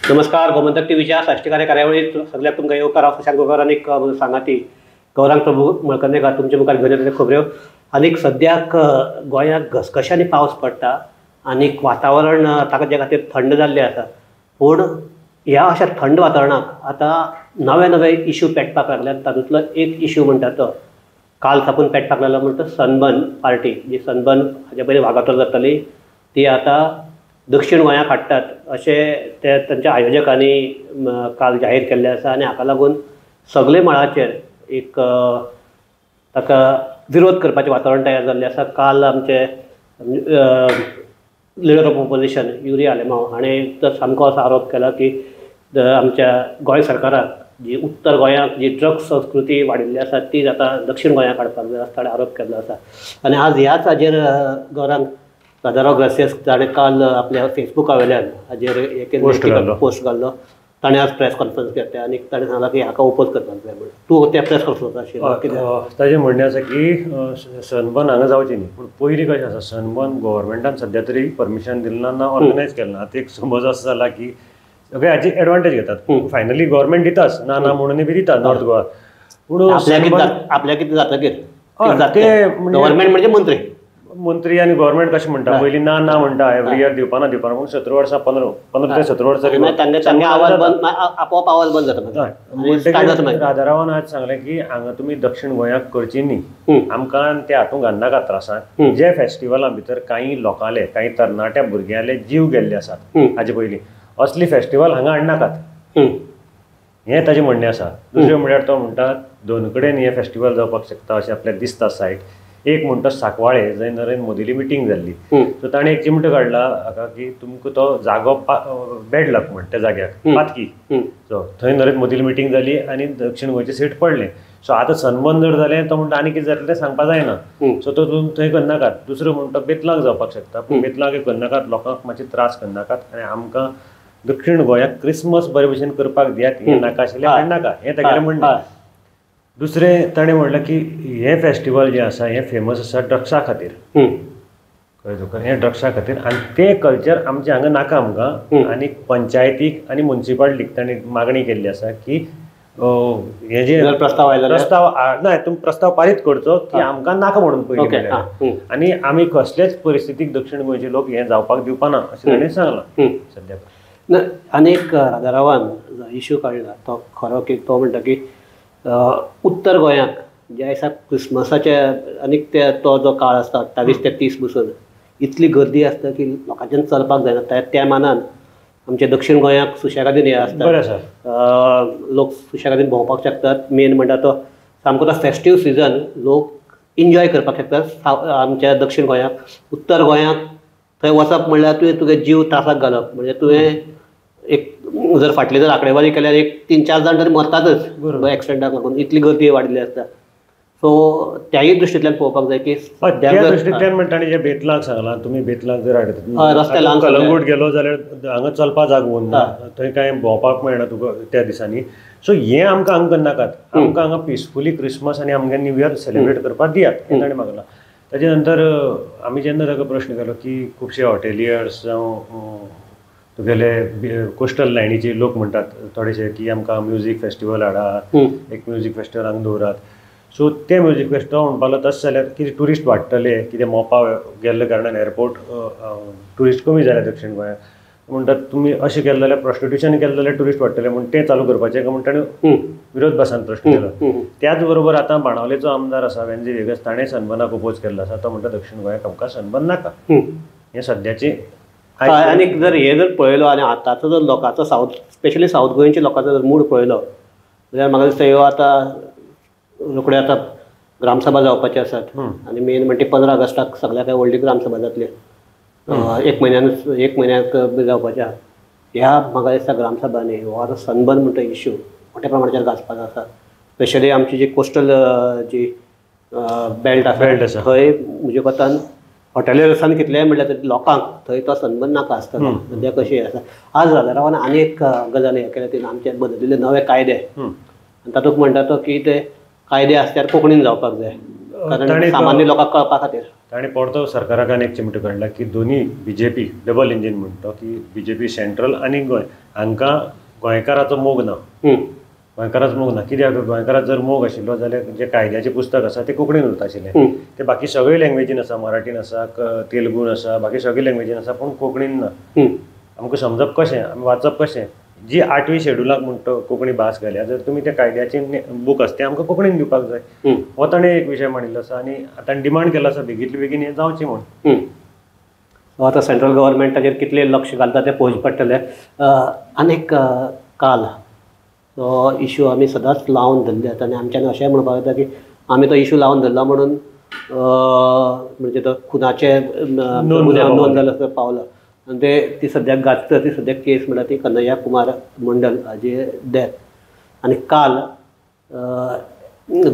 नमस्कार, गोमंतक टीव्हीच्या साश्टीकार्य कार्यावळीत सगळ्याक तुमकां येवकार. हांव सुशांत गोकर आनीक सांगाती गौरांग प्रभू मळकर्णेकार तुमच्या मुखार घेवन येतले खबऱ्यो. आनीक सद्याक गोंयांत घसघशांनी पावस पडटा आनीक वातावरण ताच्या खातीर थंड जाल्लें आसा. पूण ह्या अशा थंड वातावरणाक आतां नवे नवे इशू पेटपाक लागल्यात. तातूंतलो एक इशू म्हणटा तो काल साकून पेटपाक लागलो म्हणटा सनबर्न पार्टी. जी सनबर्न हाजे पयलीं वागातोर जाताली ती आतां दक्षिण गोंयाक हाडटात अशें ते तांच्या आयोजकांनी काल जाहीर केल्लें आसा. आनी हाका लागून सगळे मळाचेर एक ताका विरोध करपाचें वातावरण तयार जाल्लें आसा. काल आमचे leader of opposition Yuri Alemao हाणें तर सामको असो आरोप केला की आमच्या गोंय सरकाराक जी उत्तर गोंयांत जी ड्रग्स संस्कृती वाडिल्ली आसा ती आतां दक्षिण गोंयाक हाडपाक जाय असो ताणें आरोप केल्लो आसा. आनी आज ह्याच हाजेर गौरांग राजाराव ग्रासियस ताणें काल आपल्या फेसबुका वयल्यान हाजेर एक पोस्ट घाल्लो. ताणें आज प्रेस कॉन्फरन्स घेतल्या आनी ताणें सांगलां की हाका ओपोज करपाक जाय म्हणून. तूं त्या प्रेस कॉन्फरन्स आशिल्लो. ताजें म्हणणें आसा की सनबर्न हांगा जावची न्ही. पूण पयलीं कशें आसा, सनबर्न गव्हर्मेंटान सद्या तरी परमिशन दिलें ना, ना ऑर्गनायज केलें ना. आतां एक समज असो जाला की सगळे हाची एडवांटेज घेतात. फायनली गव्हर्मेंट दिताच ना ना म्हणून बी दिता नॉर्थ गोवा. पूण आपल्या कितें जातकीर गव्हर्मेंट म्हणजे मंत्री मंत्री आनी गव्हर्मेंट कशें म्हणटा, पयलीं ना ना म्हणटा, एवरी इयर दिवपा ना दिवपा ना. पूण 17 वर्सां 15 ते 17 वर्सां आवाज बंद, आपोआप आवाज बंद जाता. राजारावान आज सांगलें की हांगा तुमी दक्षिण गोंयाक करची न्ही, आमकां ते हातूंत घालनाका त्रासाक. जे फेस्टिवला भितर कांय लोकांले, कांय तरणाट्या भुरग्यांले जीव गेल्ले आसात हाजे पयलीं, असली फेस्टिवल हांगा हाडनाकात हें ताजें म्हणणें आसा. दुसरें म्हणल्यार तो म्हणटा दोन कडेन हें फेस्टिवल जावपाक शकता अशें आपल्याक दिसता सायट. एक म्हणटा सांकवाळे जंय नरेंद्र मोदीली मिटींग जाल्ली, सो ताणें एक चिमटो काडला हाका की तुमकां तो जागो बॅड लक म्हण त्या जाग्याक पातकी, सो थंय नरेंद्र मोदीली मिटींग जाली आनी दक्षिण गोंयचें सीट पडलें. सो आतां सनबर्न जर जालें तो म्हणटा आनी कितें जातलें तें सांगपा जायना, सो तो थंय करनाकात. दुसरो म्हणटा बेतलांक जावपाक शकता, पूण बेतलांक करनाकात, लोकांक मातशे त्रास करनाकात आनी आमकां दक्षिण गोंयाक क्रिसमस बरे भशेन करपाक दियात, हें नाका आशिल्लें हाडनाका, हें तागेलें म्हणणें. दुसरें ताणें म्हणलें की हें फेस्टिवल जें आसा हें फेमस आसा ड्रग्सा खातीर, कळ्ळें तुका, हें ड्रग्सा खातीर आनी तें कल्चर आमचें हांगा नाका आमकां. आनी पंचायतीक आनी मुन्सिपालिटीक ताणें मागणी केल्ली आसा की हें जें प्रस्ताव आयलो, प्रस्ताव ना तुमी प्रस्ताव पारीत करचो की आमकां नाका म्हणून पयलीं, आनी आमी कसलेच परिस्थितीक दक्षिण गोंयचे लोक हें जावपाक दिवपा ना अशें ताणें सांगलां सद्याक. ना आनी एक राजारावान इशू काडला तो खरो की तो म्हणटा की उत्तर गोंयाक ज्या दिसा क्रिसमसाचे आनीक ते तो जो काळ आसता 28 ते 30 बसून इतली गर्दी आसता की लोकांच्यान चलपाक जायना. त्या मानान आमच्या दक्षिण गोंयाक सुशेगादीन हें आसता, लोक सुशेगादीन भोंवपाक शकतात. मेन म्हणटा तो सामको तो फेस्टीव सिजन, लोक एन्जॉय करपाक शकतात आमच्या दक्षिण गोंयाक. उत्तर गोंयाक थंय वचप म्हणल्यार तुवें तुगे जीव त्रासाक घालप, म्हणजे तुवें एक जर फाटली जर आंकडेवारी केल्यार एक 3-4 जाण तरी मरतातच एक्सिडेंटाक लागून, इतली गर्दी वाडिल्ली आसता. सो त्याय दृश्टींतल्यान पळोवपाक जाय की त्या दृश्टींतल्यान म्हणटा जे बेतलाक सांगलां तुमी, बेतलाक जर हाडटा रस्ते कलंगूट गेलो जाल्यार हांगा चलपा जागो उरना, थंय कांय भोंवपाक मेळना तुका त्या दिसांनी. सो हें आमकां हांगा करनाकात, आमकां हांगा पिसफुली क्रिसमस आनी आमगे न्यू इयर सेलिब्रेट करपाक दियात हें ताणें मागलां. ताजे नंतर आमी जेन्ना ताका प्रश्न केलो की खुबशे हॉटेलियर्स जावं तुगेले कोस्टल लायनीचे लोक म्हणटात थोडेशे की आमकां म्युजीक फेस्टिवल हाडात, एक म्युजीक फेस्टिवल हांगा दवरात. सो तें म्युजीक फेस्टिवल म्हणपाक लागलो तशें जाल्यार कितें ट्युरिस्ट वाडटले, कितें मोपा गेल्ले कारणान एअरपोर्ट ट्युरिस्ट कमी जाले दक्षिण गोंयांत, म्हणटात तुमी अशें केलें जाल्यार प्रोस्टिट्युशन केलें जाल्यार ट्युरिस्ट वाडटले म्हूण तें चालू करपाचें काय म्हूण ताणें विरोधभासान प्रश्न केलो. त्याच बरोबर आतां बाणावलेचो आमदार आसा वेन्झी वेगस, ताणें सनबर्नाक ओपोज केल्लो आसा. तो म्हणटा दक्षिण गोंयाक आमकां सनबर्न नाका, हें सद्याचें. आनीक जर हे जर पळयलो आनी आतांचो जर लोकांचो सावथ, स्पेशली सावथ गोंयच्या लोकांचो जर मूड पळयलो जाल्यार म्हाका दिसता ह्यो आतां रोखड्यो आतां ग्रामसभा जावपाच्यो आसात. आनी मेन म्हणटा 15 ऑगस्टाक सगळ्या व्हडली ग्रामसभा जातली, एक म्हयन्यानूच, एक म्हयन्याक जावपाच्या. ह्या म्हाका दिसता ग्रामसभांनी हो आतां सनबर्न म्हणटा इश्यू मोठ्या प्रमाणाचेर गाजपाचो आसा. स्पेशली आमची जी कोस्टल जी बेल्ट आसा थंय म्हज्या कोतान हॉटेलियर्सान कितलेंय म्हणल्यार तरी लोकांक थंय तो सनबर्न नाका आसतलो. सद्या कशी आसा आज राजारावान आनी एक गजाल हें केल्या, ती आमचे बदलिल्ले नवे कायदे आनी तातूंत म्हणटा तो की ते कायदे आसल्यार कोंकणीन जावपाक जाय. कारण सामान्य लोकांक कळपा खातीर. ताणें परतो सरकाराक एक चिमटो काडला की दोनी बीजेपी डबल इंजीन म्हणटा की बीजेपी सेंट्रल आनी गोंय हांकां गोंयकाराचो मोग ना. गोंयकाराचो मोग ना कित्याक? गोंयकाराचो जर मोग आशिल्लो जाल्यार जे कायद्याचें पुस्तक आसा तें कोंकणीन उरता आशिल्लें. तें बाकी सगळे लँग्वेजीन आसा, मराठीन आसा, तेलुगून आसा, बाकी सगळे लँग्वेजीन आसा, पूण कोंकणीन ना. आमकां समजप कशें, आमी वाचप कशें? जी 8वी शेड्युलाक म्हणटा कोंकणी भास घाल्या, जर तुमी त्या कायद्याचे बूक आसा तें आमकां कोंकणीन दिवपाक जाय. हो ताणें एक विशय मांडिल्लो आसा आनी ताणें डिमांड केलो आसा बेगींतले बेगीन हें जावचें म्हूण. आतां सेंट्रल गव्हर्मेंट ताचेर कितलें लक्ष घालता तें पळोवचें पडटलें. आनीक काल तो इशू आमी सदांच लावन धरले आनी आमच्यान अशेंय म्हणपाक जाता की आमी तो इशू लावन धरला म्हणून म्हणजे तो खुनाचे नोंद जालो थंय पावलो आनी ते ती सद्याक गाजता ती सद्याक केस म्हणल्यार ती कन्हैया कुमार मंडल हाजी डेथ. आनी काल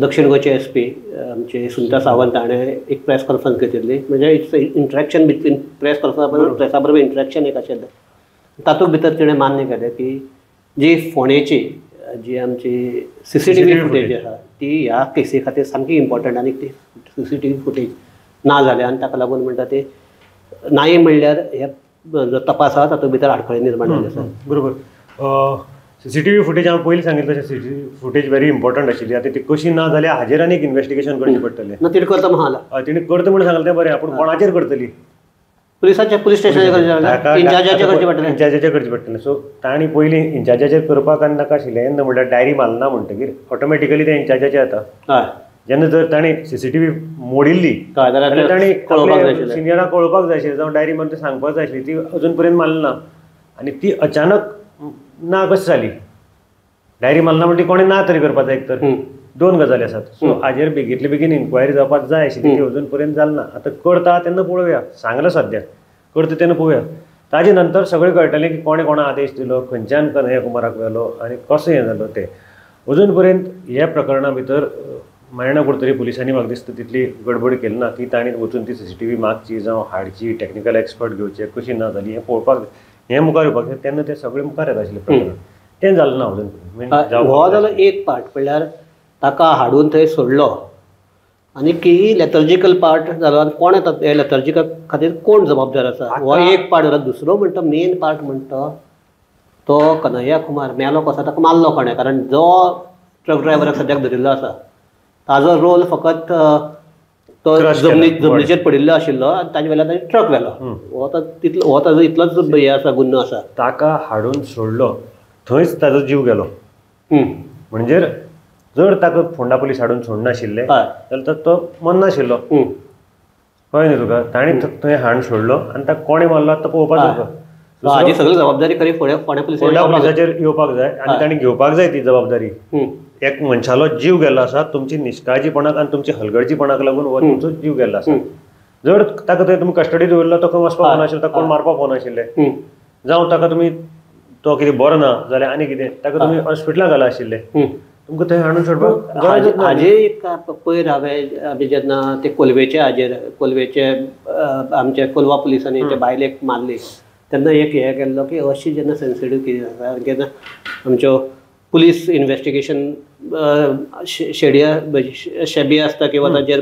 दक्षिण गोंयचे एस पी आमचे सुनीता सावंत हाणें एक प्रेस कॉन्फरन्स घेतिल्ली. म्हणजे it's interaction between press conference प्रेसा बरोबर इंट्रॅक्शन एक आशिल्लें. तातूंत भितर तिणें मान्य केलें की जी फोंडेची जी आमची CCTV footage आसा ती ह्या केसी खातीर सामकी इम्पॉर्टंट आनी ती CCTV footage ना जाल्या आनी ताका लागून म्हणटा ती नाही म्हणल्यार हे जो तपास आसा तातूंत भितर आडखळी निर्माण जाल्ली आसा. बरोबर. CCTV footage हांवें पयलीं सांगिल्लें तशें CCTV footage very important आशिल्ली. आतां ती कशी ना जाल्यार हाजेर आनी एक इन्वेस्टिगेशन करचें पडटलें. ना तिणें करता म्हणून सांगलां. तिणें करता म्हणून सांगलें तें बरें, पूण कोणाचेर करतली? पुलिसांच्या पुलीस स्टेशनाचेर इन्चार्जाचेर करचें पडटलें. इन्चार्जाचेर करचें पडटलें. सो तांणी पयलीं इन्चार्जाचेर करपाक आनी नाका आशिल्लें. येन्ना म्हणल्यार डायरी मारना म्हणटकीर ऑटोमॅटिकली तें इन्चार्जाचेर येता. हय. जेन्ना जर ताणें CCTV मोडिल्ली जाल्यार ताणें सिनियराक कळोवपाक जाय आशिल्लें, जावं डायरी मारून तें सांगपाक जाय आशिल्ली. ती अजून पर्यंत मारली ना आनी ती अचानक ना कशी जाली? डायरी मारना म्हणटी कोणें ना तरी करपाक जाय. एक तर दोन गजाली आसात. सो हाजेर बेगींतले बेगीन इन्क्वायरी जावपाक जाय आशिल्ली, ती अजून पर्यंत जाली ना. आतां करता तेन्ना पळोवया, सांगलां सद्याक करता तेन्ना पळोवया. ताजे नंतर सगळें कळटलें की कोणें कोणा आदेश दिलो, खंयच्यान कन्हैया कुमाराक व्हेलो आनी कसो हें जालो तें. अजून पर्यंत ह्या प्रकरणा भितर मायणा कुडतरी पुलिसांनी म्हाका दिसता तितली गडबड केली ना की तांणी वचून ती CCTV मागची जावं हाडची, टॅक्निकल एक्सपर्ट घेवचे, कशी ना जाली हें पळोवपाक, हें मुखार येवपाक जाय. तेन्ना तें सगळें मुखार येता आशिल्लें प्रकरण, तें जालें ना अजून पर्यंत. हो जालो एक पार्ट, म्हणल्यार ताका हाडून थंय सोडलो आनी की लेथर्जिकल पार्ट जालो आनी कोण येता हे लेथर्जिकल खातीर कोण जबाबदार आसा हो एक पार्ट जालो. दुसरो म्हणटा मेन पार्ट म्हणटा तो कन्हैया कुमार मेलो कसो, ताका मारलो कोणें? कारण जो ट्रक ड्रायव्हराक सद्याक धरिल्लो आसा ताजो रोल फकत तो जमनीचेर पडिल्लो आशिल्लो आनी ताजे वेल्यान ताणें ट्रक व्हेलो. हो तितलो हो ताजो इतलोच हें आसा, गुन्नो आसा. ताका हाडून सोडलो थंयच ताजो जीव गेलो. म्हणजे जर ताका फोंडा पुलीस हाडून सोडनाशिल्ले जाल्यार तो मरनाशिल्लो. कळ्ळें न्ही तुका? ताणें थंय हाडून सोडलो आनी ताका कोणें मारलो तो पळोवपाक तुका. हाजी सगळी जबाबदारी खरी फोंडा पुलिसाचेर येवपाक जाय आनी ताणें घेवपाक जाय ती जबाबदारी. एक मनशालो जीव गेल्लो आसा तुमची निश्काळजीपणाक आनी तुमची हलगर्जीपणाक लागून हो तुमचो जीव गेल्लो आसा. जर ताका थंय तुमी कस्टडी दवरलो तो खंय वचपाक पावनाशिल्लो, ताका कोण मारपाक पावनाशिल्ले, जावं ताका तुमी तो कितें बरो ना जाल्यार आनी कितें ताका तुमी हॉस्पिटलान घाला आशिल्ले, तुमकां थंय हाडून सोडपाक गरज ना. हाजे एक पयर हांवें आमी जेन्ना ते कोलवेचे हाजेर कोलवेचे आमचे कोलवा पुलिसांनी ते बायलेक मारली तेन्ना एक हें केल्लो की अशी जेन्ना सेन्सिटीव कितें आसा जेन्ना आमच्यो पुलीस इन्वेस्टिगेशन शेडिया शेबी आसता किंवा ताजेर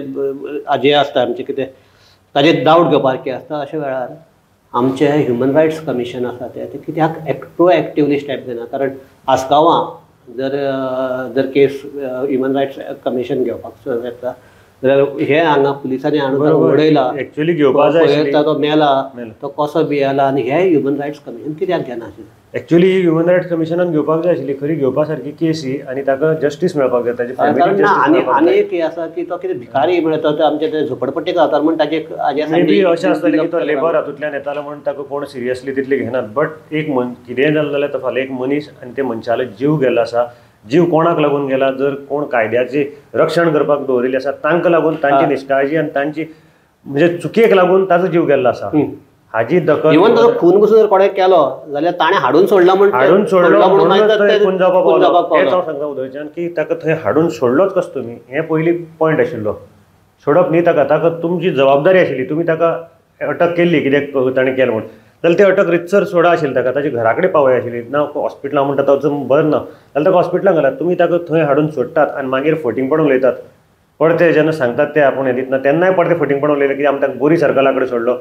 हाजे आसता आमचें कितें ताजेर डावट घेवपासारकें आसता, अशा वेळार आमचें ह्युमन रायट्स कमिशन आसा तें कित्याक प्रोएक्टिवली स्टेप घेना? कारण आसगांवां जर जर केस ह्युमन रायट्स कमिशन घेवपाक येता जाल्यार हे हांगा पुलिसांनी हाडून उडयला, एक्चुअली घेवपाक जाय, तो मेला तो कसो बियेला आनी हे ह्युमन रायट्स कमिशन कित्याक घेना आशिल्लें? एक्चुअली ह्युमन रायट्स कमिशनान घेवपाक जाय आशिल्ली, खरी घेवपा सारकी केस ही आनी ताका जस्टीस मेळपाक जाय, ताची फॅमिलीक ना. आनी आनी एक हें आसा की तो कितें भिकारी म्हणटा तो आमचे ते झोपडपट्टेक रावता म्हूण ताजे मे बी अशें आसतलें की तो लेबर हातूंतल्यान येतालो म्हूण ताका कोण सिरियसली तितली घेनात. बट एक कितेंय जालें जाल्यार तो फाल्यां एक मनीस आनी ते मनशालो जीव गेल्लो आसा. जीव कोणाक लागून गेला? जर कोण कायद्याचें रक्षण करपाक दवरिल्लें आसा तांकां लागून, तांची निश्काळजी आनी तांची म्हणजे चुकेक लागून ताजो जीव गेल्लो आसा. हाजी दखल इवन ताजो खून पसून जर कोणें केलो जाल्यार ताणें हाडून सोडला म्हूण हाडून सोडलो म्हणून खून जावपाक पावलो. हेंच हांव सांगता उदयच्यान की ताका थंय हाडून सोडलोच कसो तुमी, हें पयलीं पॉयंट आशिल्लो. सोडप न्ही ताका, ताका तुमची जबाबदारी आशिल्ली, तुमी ताका अटक केल्ली कित्याक ताणें केलें म्हूण, जाल्यार ती अटक रितसर सोडा आशिल्ली ताका, ताच्या घरा कडेन पावय आशिल्ली. ना हॉस्पिटलां म्हणटा तो बरें ना जाल्यार ताका हॉस्पिटलां घालात. तुमी ताका थंय हाडून सोडटात आनी मागीर फटींगपण उलयतात, परते जेन्ना सांगतात ते आपूण हें दितना तेन्नाय परते फटींगपण उलयलें की आमी ताका बोरी सर्कला कडेन सोडलो.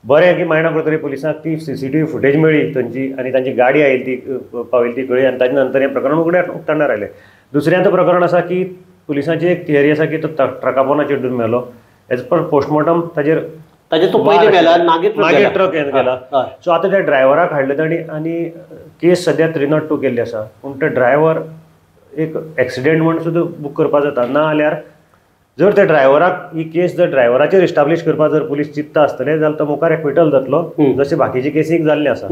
बरें की मायणा तरी पुलिसांक ती CCTV footage मेळ्ळी थंयची आनी तांची गाडी आयिल्ली ती पाविल्ली ती कळ्ळी आनी ताजे नंतर हें प्रकरण उक्ताणार आयलें. दुसरें आतां प्रकरण आसा की पुलिसांची एक थियरी आसा की तो ट्रका पोंदा चिड्डून मेलो. एज पर पोस्टमॉर्टम ताजेर ताजे तो पयलीं मेला मागीर ट्रक हें गेला. सो आतां त्या ड्रायव्हराक हाडले तांणी आनी केस सद्या 302 केल्ली आसा. पूण ते ड्रायव्हर एक एक्सिडेंट म्हण सुद्दां बूक करपाक जाता. ना जाल्यार जर त्या ड्रायव्हराक ही केस जर ड्रायव्हराचेर इस्टाब्लीश करपाक जर पुलीस चिंतता आसतले जाल्यार तो मुखार एक्विटल जातलो जशें बाकीचे केसीक जाल्ले आसा.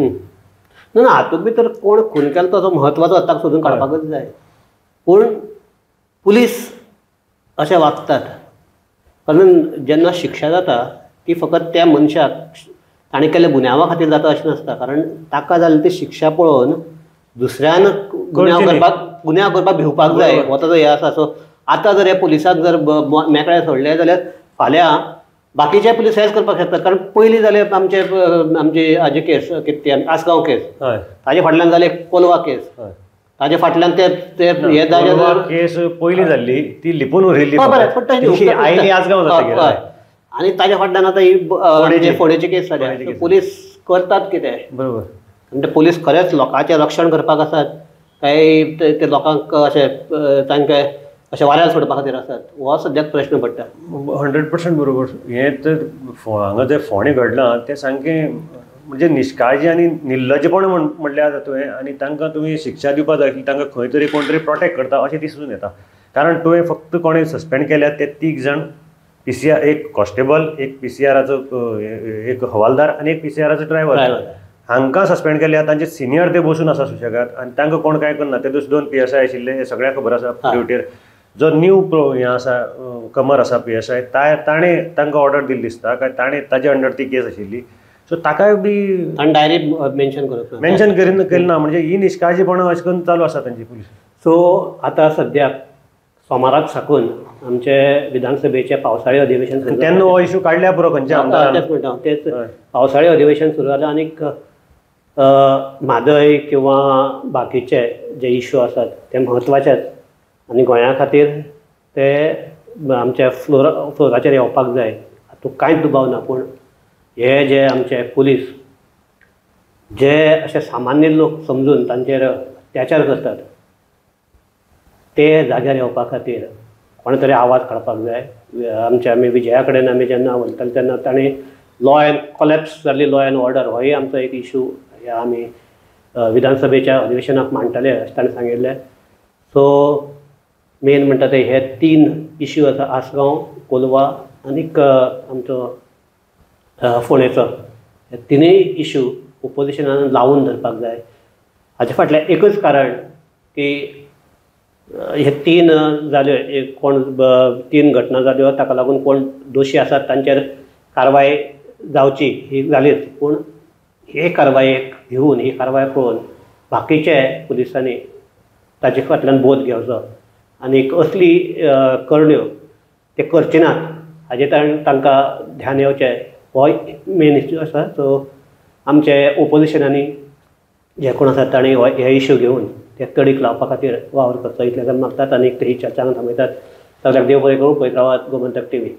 ना हातूंत भितर कोण खून केलो तो म्हत्वाचो आतां सोदून काडपाकच जाय. पूण पुलीस अशें वागतात कारण जेन्ना शिक्षा जाता ती फकत त्या मनशाक ताणें केल्ल्या गुन्यांवा खातीर जाता अशें नासता. कारण ताका जाल्ली ती शिक्षा पळोवन दुसऱ्यान गुन्यांव करपाक भिवपाक जाय हो ताजो हें आसा. सो आतां जर हे पुलिसांक जर मेकळे सोडले जाल्यार फाल्यां बाकीचे पुलीस हेच करपाक शकतात. कारण पयलीं जाले आमचे आमची हाजी केस कितें ती आसगांव केस, ताजे फाटल्यान जाले कोलवा केस, ताजे फाटल्यान ते ते हे केस पयलीं जाल्ली ती लिपून उरिल्ली आसगांव. आनी ताज्या फाटल्यान आतां ही फोंडेची केस जाल्या. पुलीस करतात कितें बरोबर. आनी ते पुलीस खरेंच लोकांचें रक्षण करपाक आसात काय ते लोकांक अशें तांकां अशें वाऱ्यार सोडपा खातीर आसात हो सद्याक प्रश्न पडटा. 100% बरोबर. हें तर हांगा जें फोंडें घडलां तें सामकें म्हणजे निश्काळजी आनी निर्लज्जपण म्हणल्यार तुवें आनी तांकां तुमी शिक्षा दिवपाक जाय तांकां खंय तरी कोण तरी प्रोटेक्ट करता अशें दिसून येता. कारण तुवें फक्त कोणें सस्पेंड केल्यात ते 3 जाण PCR, एक कॉन्स्टेबल, एक PCRाचो एक हवालदार आनी एक PCRाचो ड्रायव्हर हांकां सस्पेंड केल्या. तांचे सिनियर ते बसून आसा सुशेगाद आनी तांकां कोण कांय करना. ते दुसरे 2 PSI आशिल्ले हे सगळ्यांक खबर आसा ड्युटीर. जो न्यू हें आसा कमर आसा PSI ताणें तांकां ऑर्डर दिल्ली दिसता काय ताणें ताजे अंडर ती केस आशिल्ली. सो ताकाय बी डायरेक्ट मेन्शन करप मेन्शन केली ना. म्हणजे ही निश्काळजीपणां अशें करून चालू आसा तांची पुलीस. सो आतां सद्याक सोमाराक साकून आमचे विधानसभेचें पावसाळी अधिवेशन सुरू तेन्ना हो इशू काडल्या पुरो खंयच्या आमदारान. तेच म्हणटा तेच पावसाळी अधिवेशन सुरू जालें आनीक म्हादय किंवा बाकीचे जे इशू आसात ते म्हत्वाचेच आनी गोंया खातीर ते आमच्या फ्लोराचेर येवपाक जाय हातूंत कांयच दुबाव ना. पूण हे जे आमचे पुलीस जे अशे सामान्य लोक समजून तांचेर अत्याचार करतात ते जाग्यार येवपा खातीर कोणे तरी आवाज काडपाक जाय. आमच्या आमी विजया कडेन आमी जेन्ना उलयताले तेन्ना ताणें लॉ एंड कॉलेप्स जाल्ली लॉ एंड ऑर्डर होय आमचो एक इशू ह्या आमी विधानसभेच्या अधिवेशनाक मांडटले अशें ताणें सांगिल्लें. सो मेन म्हणटा ते हे 3 इश्यू आसा, आसगांव, कोलवा आनीक आमचो फोंडेचो. हे 3 इश्यू ओपोजिशनान लावून धरपाक जाय. हाचे फाटलें एकच कारण की हे 3 जाल्यो, एक कोण 3 घटना जाल्यो ताका लागून कोण दोशी आसात तांचेर कारवाय जावची ही जालीच. पूण हे कारवायेक घेवन ही कारवाय पळोवन बाकीचे पुलिसांनी ताचे फाटल्यान बोध घेवचो आनी असली करण्यो ते करचे नात हाजे तांकां ध्यान येवचें हो मेन इश्यू आसा. सो आमचे ओपोजिशनांनी जे कोण आसात तांणी हे इश्यू घेवन ते तडीक लावपा खातीर वावर करचो इतलें जाण मागतात आनी ही चर्चा थांबयतात. सगळ्यांक देव बरें करूं. पळयत रावात गोमंतक TV.